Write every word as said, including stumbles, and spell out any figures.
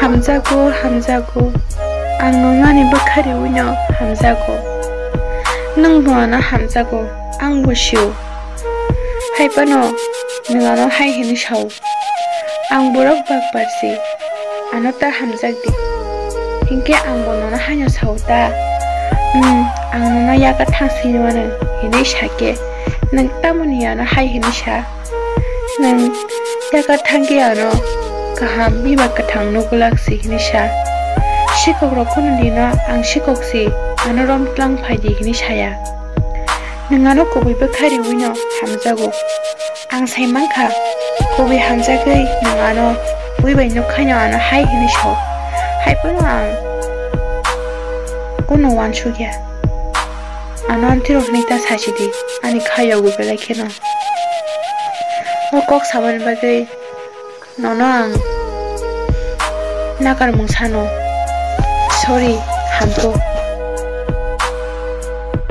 Hamjago, hamjago. Ang nwngnani bwkha riwino hamjago. Nwngbo ano hamjago, angbo sio. Hai phano nwng ano hai hwnwi sao, "Ang borok bakpar se, ano ta hamjak di." Hinkhe angbo nono haino sao ta, "Hmm, ang nono yakarthang sinimano," hwnwi sakhe, nwng tamoni ano hai hwnwi sa? Nwng yakarthang khe ano kaham eba kwthang nugulak se hwnwi sa. Sikok rok kunu dino ang sikok se, ano rom tlang phai di hwnwi saya. Nwng ano kubui bwkha riwino hamjago. Ang sai mankha, kubui hamjagwi nwng ano bui bai nukhaino ano hai hwnwi sao. Hai phano ang kunu uansukya. Ano amtwirok hwnwi ta sachidi, ani kha yago belai kheno. O kok samani bagwi nono ang nakarmung sano. Sorry, hamko.